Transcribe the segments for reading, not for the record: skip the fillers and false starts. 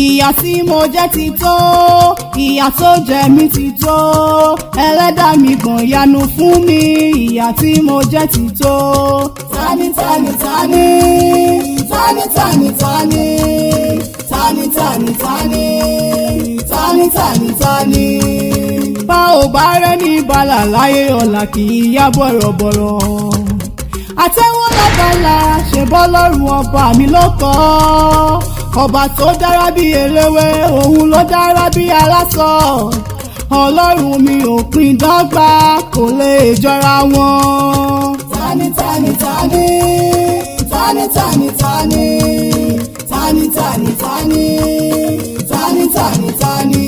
Ìyà tí mo jẹ ti tó, ìyà tó jẹ mí ti tó. Ẹlẹ́dàá mi gbọ̀n yanu fún mi, ìyà tí mo jẹ ti tó. Tani tani tani, tani tani tani, tani tani tani, tani tani tani. Bá ò bá rẹ́ ní bàlà láyé, ọ̀la kì í yá bọ̀rọ̀bọ̀rọ̀. Àtẹ́wọ́ lábala ṣe bọ́ lọ́rùn ọba mi ló kọ́. Ọba tó dára bí eléwé, òun ló dára bí aláṣọ. Ọlọ́run mi ò pín dọ́gba, kò lè jọra wọn. Tani tani tani, tani tani tani, tani tani tani, tani tani tani.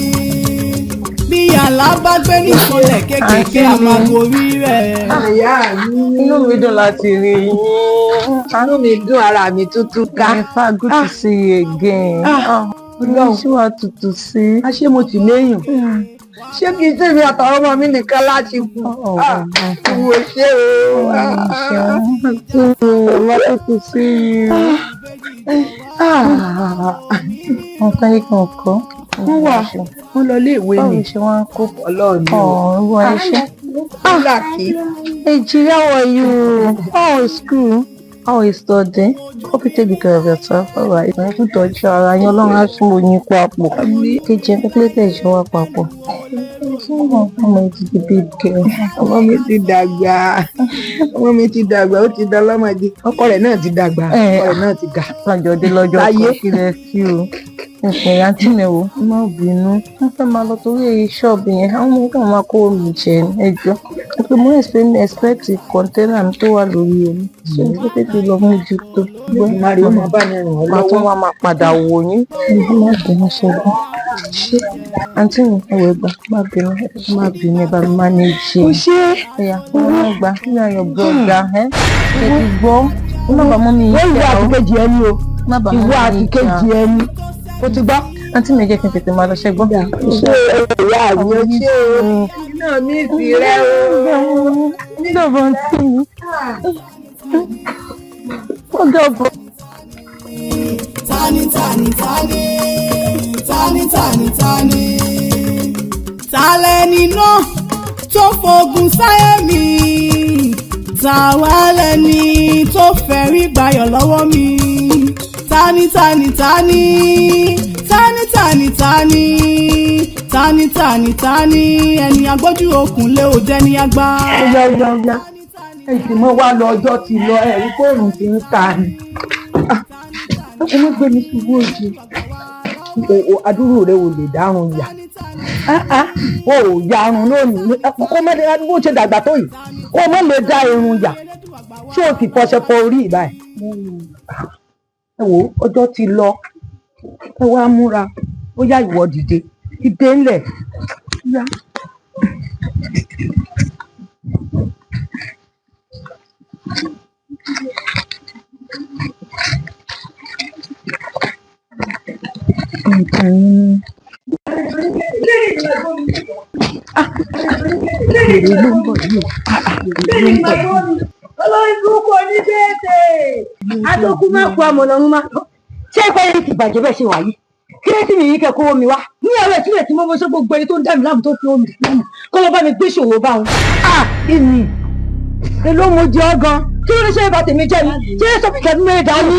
Bí àlá bá gbé ní ìsọlẹ̀ kékèké, a máa gorí rẹ̀. Ìyá mi. Inú mi dùn láti rí yín. Inú mi dùn, ara mi tútù ká. In fact, good to see you again. Ah, Ọlọ́run. Ṣé wàá tutù sí? A ṣé, mo ti léyìn. Ṣé kìí ṣe mi àtàwọn ọmọ mi nìkan láti kú? Ah, ìwò ṣe o. Lovely to see you. Wọ́n fẹ́ kàn kọ́. Wọ́n wà, wọ́n lọ ilé ìwé Báwo ni. ṣe wá ń kó? Ọlọ́run ni o. Ọ̀run wọ iṣẹ́. Làkì. Èjì, how are you? How is school? How is study? Hope you take good care of yourself. All right. Ẹ kú tọ́jú ara yín, Ọlọ́run á tún oyin papọ̀. Kejì ẹ̀ kékeré ṣe wá papọ̀. Ọmọ yìí ti di big girl. Ọmọ mi ti dàgbà. Ọmọ mi ti dàgbà, ó ti dọlọ́mọdé. Ọkọ rẹ̀ náà ti dàgbà. Ọkọ rẹ̀ náà ti ga. Lọ́jọ́ dé lọ́jọ́ Láyé. kan kí lẹ sí o. Ẹ̀sìn àǹtí mi wò, má bínú. Wọ́n fẹ́ máa lọ torí èyí ṣọ́ọ̀bù yẹn. Àwọn ọmọ kan máa kó mi jẹ ẹjọ́. Pé mo expect container mi tó wà lórí omi. Ṣé mo fẹ́ tètè lọ mójútó? Mari ó máa bá mi ràn ọ́ Màá tún lọ́wọ́. wá máa padà wò yín. Ẹ má bínú, ṣe gbọ́. Ṣé àǹtí mi, ẹ wò, ẹgbà, má bínú, má bínú, ẹ bá mi manage. Ó ṣe. Ẹ̀yà, wọ́n gbà ní ayọ̀ brother ẹ̀ ṣe ti gbọ́. Má bàa mọ́ mi Wọ́n ìwọ jà àti o. kejì ẹni o. Má bàa Ìwọ mọ́ àti mi jà. kejì ẹni. O ti gbọ́. Àǹtí mi, jẹ́ kí n tètè máa lọ, ṣẹ́gbọ́n. Ṣé ìyá mi, ó ṣe o. Iná mi sì rẹ o. Dọ̀bọ̀ àǹtí mi. Ó dọ̀bọ̀. Tani tani tani, tani tani tani. Talẹ́ni náà tó fogun sáyé mi? Tàwa lẹni tó fẹ́rí gbayọ̀ lọ́wọ́ mi? Tani tani tani, tani tani tani, tani tani tani. Ẹni agbójú okùn lé ò jẹ́ ní agbá. Ó yá, ó yá, ó yá. Ẹ sì mọ́ wá lọ, ọjọ́ ti lọ, ẹ̀rí kóòrùn ti ń ta ni. Ẹ má gbé mi ṣubú òjì. O adúrú rẹ ò lè dárun yà. O ò yarun lónìí. Kó má dé bó ṣe dàgbà tó yìí. Kó má lè dá irun yà. Ṣé o sì fọṣẹ fọ orí ìbáyìí? Ẹ wo, ọjọ́ ti lọ. Ẹ wá múra. Ó yá, ìwọ dìde. Dìde ńlẹ̀. Yá. Èrè ló ń bọ̀ yìí o. Èrè ló ń bọ̀ yìí. Olórí burúkú oníbẹ̀ẹ̀sẹ̀ atókù má kú amọ̀nà ọ̀run má lọ. Ṣé ìpẹ́ yìí ti bàjẹ́ bẹ́ẹ̀ ṣe wà yìí? Kí ló sì nìyí kẹ́ kówó mi wá ní ẹ̀rọ ìtúlẹ̀ tí mo mọ ṣé gbogbo ẹni tó ń dá mi láàmú, tó fi omi láàmú, kó lọ bá mi gbé ṣòwò bá wọn. À kí ni èló mo jẹ ọ́ gan? Kí ló ní ṣe ìbá tèmi jẹ́ mi? Ṣé sọ fún ìkẹ́dún mẹ́rin dání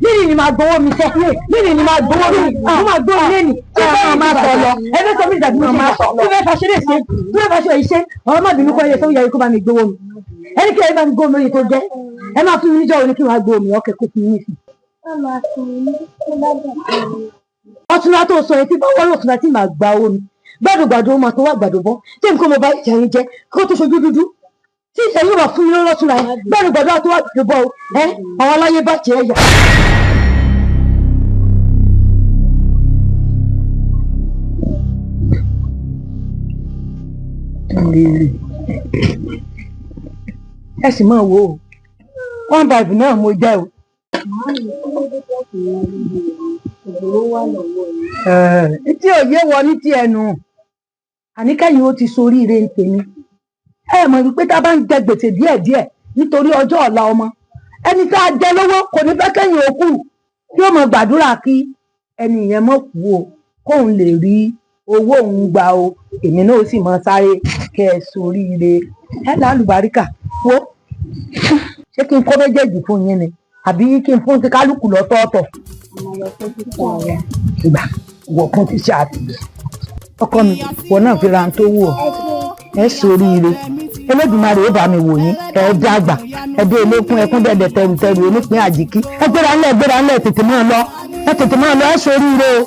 nínú ni máa gbowó mi sẹ́, nínú ni máa gbowó mi, mo máa gbowó mi lẹ́nìí. Ṣé bẹ́ẹ̀ ni máa sọ lọ? Ẹ fẹ́ sọ mí ìdàgbé mi máa sọ lọ, fẹ́ fàṣẹ lè ṣe, fẹ́ fàṣẹ ìṣe ọ̀rọ̀. Má bínú kọ́ ẹ sọ yẹ kó bá mi gbowó mi. Ẹni kí ẹ bá mi gbowó mi lóye tó jẹ́, ẹ máa fún mi níjọ́ òní kí wọ́n á gbowó mi ọkẹ́ kó fún mi nísìn. Ọtúnra tó sọ yẹn tí bá wọ́n lọ́túnra tí màá gba owó mi, gbàdúgbàdú ó máa tó wá gbàdú bọ́ tí nǹkan mo bá ìjà yín jẹ kó tó ṣojú dúdú tí ìṣẹ́ yóò máa fún mi lọ́túnra yẹn, gbàdúgbàdú á tó wá gbàdú bọ́ ẹ. Àwọn aláyé bá jẹ́ ẹ̀yà. Ẹ sì máa wò ó, one five náà mo jẹ́ o. Tí òye wọ ní ti ẹnu àníkẹ́yìn, ó ti soríire ń tèmi. Ẹ mọ̀ wípé tá a bá ń jẹ gbèsè díẹ̀díẹ̀ nítorí ọjọ́ ọ̀la ọmọ, ẹni tá a jẹ lówó kò ní fẹ́ kẹ́yìn òkú, yóò mọ̀ gbàdúrà kí Ẹni yẹn mọ̀ kú o, kóun lè rí owó òun gbà o. Èmi náà ó sì mọ sáré kẹ́ ẹ soríire, ẹ lálùbáríkà. Wo, ṣé kí n kó méjèèjì fún yín ni, àbí kí n fún ti kálukú lọ́tọ̀ọ̀tọ̀? Ìgbà wọ̀ fún ti ṣe àtìgbẹ́. Ọkọ mi, wọn náà fi ra tó wù ọ́. Ẹ soríire, Olódùmarè ó bá mi wò yín, ẹ dàgbà, ẹ dé olókun ẹkún dẹ̀dẹ̀ tẹrùtẹrù onípín àjìkí. Ẹ gbéra ńlẹ̀, gbéra ńlẹ̀, tètè máa lọ, ẹ tètè máa lọ. Ẹ soríire o,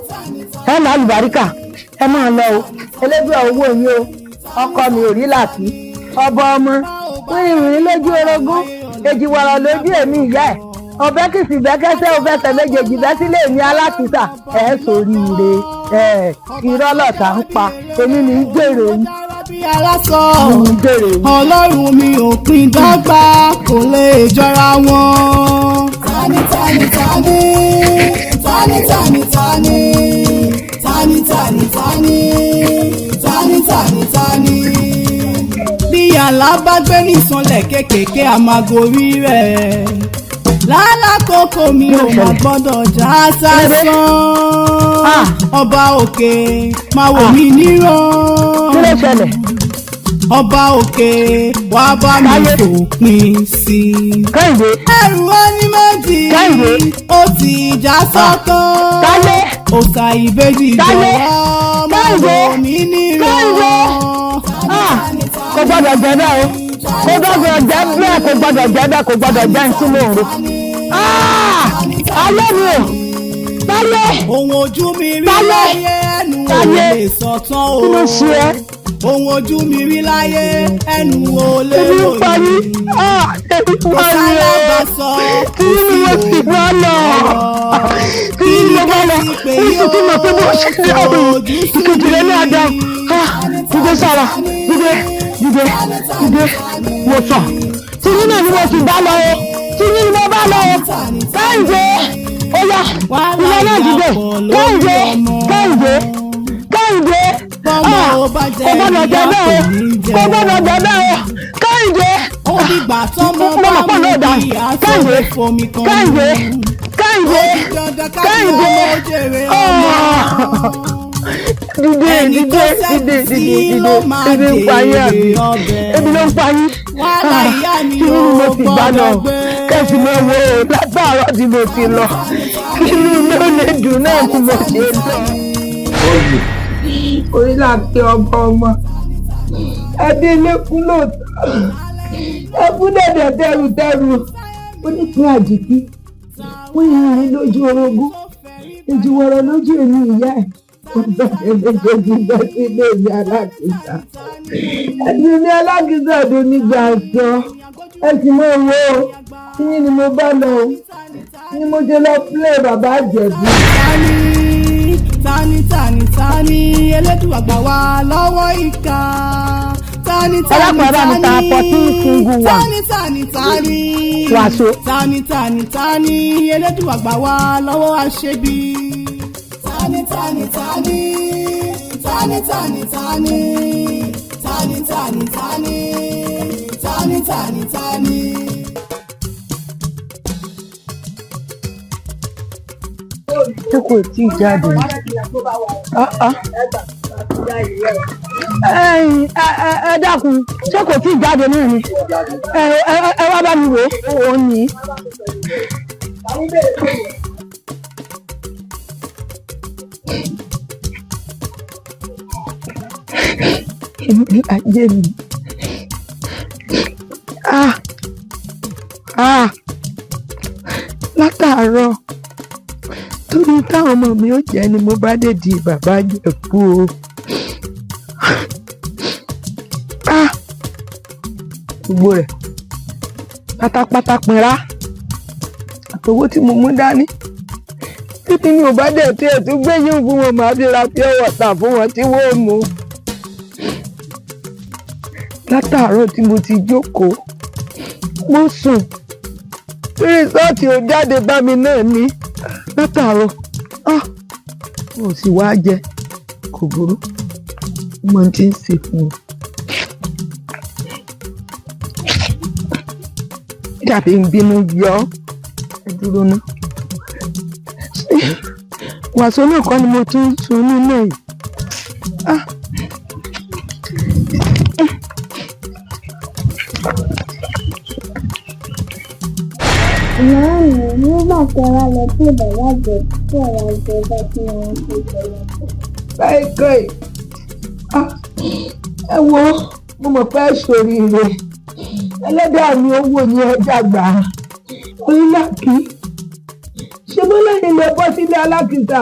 ẹ là àlùbáríkà, ẹ máa lọ o. Elédùà owó yín o. Ọkọ mi ò rí làkì ọba ọmọ fún ìrìn lójú orogún, èjì wọ̀rọ̀ lójú èmi ìyá ẹ̀, ọbẹ̀ kìsì bẹ́kẹ́sẹ́ ò fẹsẹ̀ méjèèjì bẹ́ sílé mi alákìísà. Ẹ soríire, ẹ irọ́ lọ̀tá ń pa, èmi ní í jèrè yín. Bí aláṣọ Ní í jèrè yín. Ọlọ́run mi ò pín dọ́gba, kò lè jọra wọn. Tani tani tani tani tani tani tani tani tani tani tani tani. Bí àlá bá gbé nìsanlẹ̀ kéékèèké, a máa gorí rẹ̀. Lálákòókò mi ò má gbọ́dọ̀ já sásán. Ọba òkè máa wò mí níràn. Kí ló ṣẹlẹ̀? Ọba òkè wá bá mi Táyé. fòpin sí i. Kẹ́hìndé. Ẹrù ẹni méjì Kẹ́hìndé. ó ti já sọ́kàn. Táyé. Òòṣà ìbejì, Táyé. jọ̀wọ́ má Kẹ́hìndé. wò mí níran. Kẹ́hìndé. Ah, kò gbọ́dọ̀ jẹ́ bẹ́ẹ̀ o, kò gbọ́dọ̀ jẹ́ bẹ́ẹ̀, kò gbọ́dọ̀ jẹ́ bẹ́ẹ̀, kò gbọ́dọ̀ jẹ́ ntí mò ń ro. Ah, ayé mi o, Táyé. Ohun ojú mi rí Táyé. láyé, ẹnu ò Táyé. lè sọ tán o. Kí ló ṣe ẹ́? Ohun ojú mi rí láyé, ẹnu ò lè Ebi ń pa mí. ròyìn. Ah, ebi ń pa mí o. Tí ni mo sì bá lọ, tí ni mo bá lọ, ó sì tún mọ̀ pé bó ṣe rí ọ̀run ìkejì rẹ̀ ní àdá. Ah, dìde sára, dìde, dìde, dìde. Mo sọ tí ní náà ni mo sì bá lọ o, tí ní ni mo bá lọ o. Kẹ́hìndé, ó yá, ìwọ náà dìde. Kẹ́hìndé, Kẹ́hìndé, Kẹ́hìndé. Bọ́mọ Ah, ò bá jẹ kò gbọ́dọ̀ jẹ ìyá, bẹ́ẹ̀ kò ní o, jẹ. kò gbọ́dọ̀ jẹ bẹ́ẹ̀ o, Kẹ́hìndé. Ó dìgbà tọ́mọ Mo bá mọ̀ pọ̀ mú náà dà. bí Kẹ́hìndé, aṣọ fomi kan Kẹ́hìndé, mú. Kẹ́hìndé, Dandan ká Kẹ́hìndé. ọmọ jèrè ọmọ. Ah! Dìde, Ẹni dìde, tó dìde, sẹ́kù dìde, sí dìde. ló máa Ebi ń pa yín àbí? jèrè ọbẹ̀. Ebi ló ń pa yín. Wàhálà ìyá mi Kí ni ò mo ti gbá lọ gbọ́dọ̀ gbé. Kẹ́sì máa wo látàárọ̀ tí mo ti lọ, kí ni ló lè dùn náà tí mo ṣe lọ. Orí là ń pe ọba ọmọ, ẹbí elékún lóòótọ́, ẹkún dẹ̀dẹ̀ tẹrùtẹrù onípín àjìkí, wọ́n yìí lójú orogún, èjì wọ̀rọ̀ lójú èmi ìyá ẹ̀, ọ̀bẹ méjèèjì bẹ́ sílé mi alákìísà. Ẹ̀sìn mi alákìísà tó nígbà sọ. Ẹ sì mọ owó o, tíyín ni mo bá lọ o, ni mo ṣe lọ pílẹ̀ bàbá àjẹ̀bú. Tani tani tani tani Elédùà gbà wá lọ́wọ́ ìkà. Tani tani Ọlọ́pàá bá mi ta tani 14 single one. Tani tani tani Wàsó. Tani tani tani Elédùà gbà wá lọ́wọ́ àṣebi. Tani tani tani tani tani tani tani tani tani tani tani tani. Tí kò tí ì jáde. Ah, ah. Ẹ̀yin, ẹ dákun, ṣé kò tí ì jáde náà ni? Ẹ wá bá mi wò ó, òun ní. Èmi ajé mi. Ah! Ah! Látàárọ̀ torí táwọn ọmọ mi ò jẹ́ ni mo bá dé di bàbá jẹ̀kú o. Ah! Gbogbo rẹ̀ pátápátá pinra àtowó tí mo mú dání títí mi ò bá dẹ̀ tí ẹ̀ tún gbé yín fún wọn, màá fi ra pure water fún wọn tí wọ́n ò mú. Látàárọ̀ tí mo ti jókòó, mo sùn tí result ò jáde bá mi náà ní látàárọ̀. Ah, mo sì wá jẹ, kò burú, mo ti ń ṣe fún un. Dàbí ń bínú yọ ọ́. Ẹ dúró ná. Wàsó náà kọ́ ni mo tún ń sun nínú yìí. Ah. Màámi, nígbà tí ẹ wá lọ sí bàbá àgbẹ̀ tí ẹ wá jẹ bá tí wọ́n fi jẹ lọ. Káìkáì, ẹ wo, mo mọ̀ pé ẹ ṣoríire, ẹlẹ́dàá mi owó ni ẹ dàgbà onílàkí. Ṣé bó lẹ́yìn lè bọ́ sílé alákìsà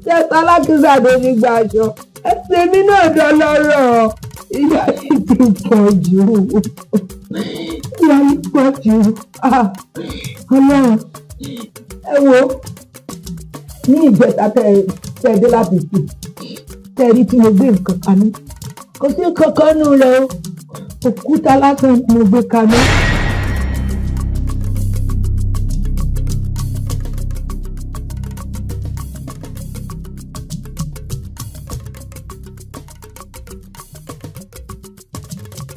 tẹ́sán alákìsà tó ní gba aṣọ ẹsẹ̀ mi náà dọlọ́rọ̀. Ìyá yìí ti pọ̀ jù, ìyá yìí pọ̀ jù. Ah, Ọlọ́run, ẹ wo, ní ìjẹta tẹ tẹ dé láti sùn tẹ rí tí mo gbé nǹkan kaná, kò sí nǹkan kan nù rẹ o, òkúta lásán ni mo gbé kaná.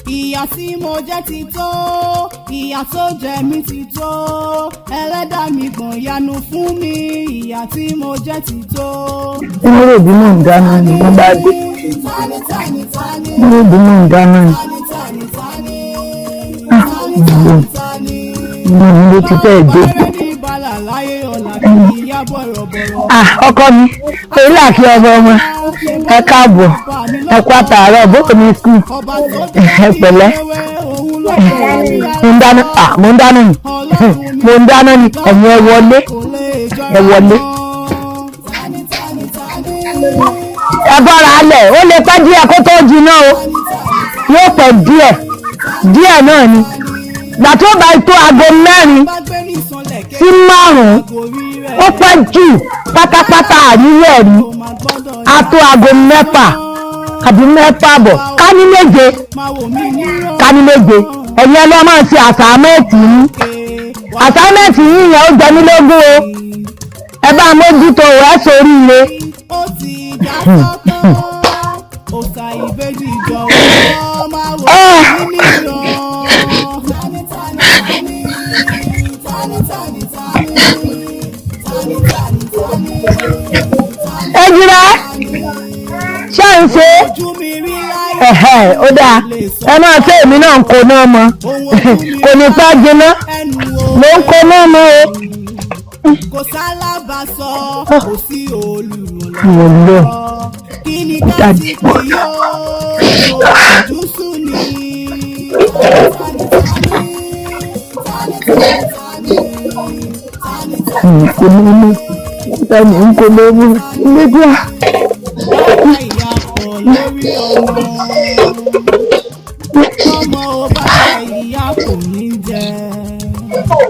Ìyà tí mo jẹ ti tó, ìyà tó jẹ mí ti tó, ẹlẹ́dàá mi gbọ̀n yanu fún mi, ìyà tí mo jẹ ti tó. Wọ́n rò bí mò ń dáná ni wọ́n bá dé. Tani tani tani. Wọ́n rò bí mò ń dáná ni. Tani tani tani. Ah, Tani ìlú tani. ìlú mi ló ti fẹ́ẹ̀ dé. Bàbá ní bàlà láyé ọ̀la kì í yá bọ̀rọ̀bọ̀rọ̀. Ah, ọkọ mi, orí àti ọmọ ọmọ, ẹ káàbọ̀, ẹ kú àtàárọ̀, bókò ní skul, Ọba tó ẹ pẹ̀lẹ́. òun ló kọ́ Mo ń dáná, ah, mo ń dáná ni, mo ń dáná ni, ẹ̀yin ẹ wọlé, kò lè jọra ẹ wọlé. wọn. Tani tani tani. Ẹ bọ́ra alẹ̀, ó lè pẹ́ díẹ̀ kó tó jiná o, yóò pẹ́ díẹ̀, díẹ̀ náà ni. Gbà tó bá tó aago 4 Bá gbé ní ìsànlẹ̀ sí 5, gorí rẹ̀ ó pẹ́ jù pátápátá àríwẹ̀ rí, kò má gbọ́dọ̀ a tó aago 6 àbí 6:30, ká ní 7, máa wò mí nírọ̀. ká ní 7. Ẹ̀yin ẹ lọ́ máa ṣe àsámẹ́ẹ̀tì yín, àsámẹ́ẹ̀tì yín yẹn ó jẹ mí lógún o, ẹ bá mójútó o, ẹ ṣoríire. Ó ti já sọ́kàn, òòṣà ìbejì jọ̀wọ́ máa wò mí nírọ̀. Tani tani tani. Tani tani tani. Tani tani tani. Ejira, ṣé ń ṣe Ojú mi rí láyé. ẹ̀hẹ́, ó dáa, ẹ máa ṣe, èmi náà ń kó náà mọ́, kò ní pẹ́ jiná, Ẹnu o mò ń kó náà mọ́ o. Kò sálábàásọ, kò sí Mo lọ. olùrànlọ́wọ́. Kí ni ká Dàdí. ti pè yó ojú sùn ni. Kò ní mú ẹnì ń kó lórí lẹ́gbẹ́. Bàbá ìyá pọ̀ lórí ọmọ. Ọmọ ò bá ìyá kò ní jẹ.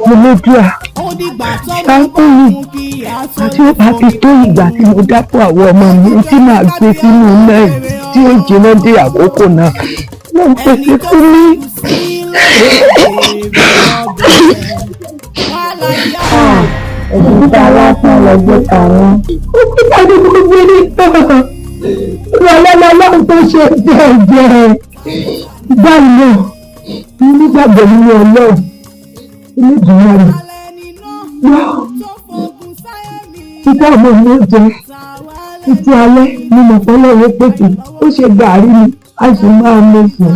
Mo lójú à Ó dìgbà tọ́mọ Táńkù bá mi. mú kí ìyá tó Àti ó bá fi tó ìgbà tí mo dápò àwọn ọmọ mi tí màá gbé sínú iná yìí tí ó jiná dé àkókò náà ló ń pèsè fún mi. Òkúta lásán lọ gbé àwọn. Òkúta ní gbogbo ní tán. Ìrọ̀lẹ́ lọ́lọ́run tó ṣe bẹ́ẹ̀ jẹ́. Báyìí náà, mo nígbàgbọ́ nínú Ọlọ́run. Olódùmarè gbọ́ títí ọmọ mi ó jẹ títí alẹ́. Mo mọ̀ pé Ọlọ́run pèsè, ó ṣe gàárì ni a sì máa mú sùn.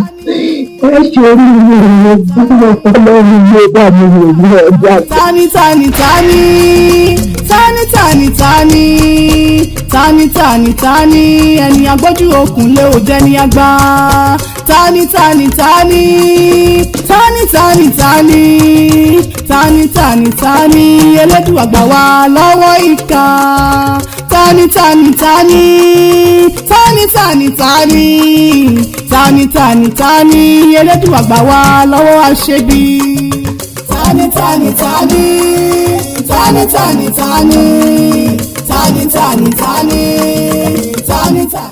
Ẹ ṣe oríire rẹ bí mo fẹ́ lọ́run ló bá mi wò ní ọjà. Tani tani tani. Tani tani tani. Tani tani tani. Ẹni agbójú okùn lé ò jẹ́ ní àgbà. Tani tani tani. Tani tani tani. Tani tani tani. Elédùà gbà wá lọ́wọ́ ìkà. Tani tani tani. Tani tani tani. Tani tani tani. Elédùà gbà wá lọ́wọ́ àṣebi. Tani tani tani. Tani tani tani. Tani tani tani. Tani tani.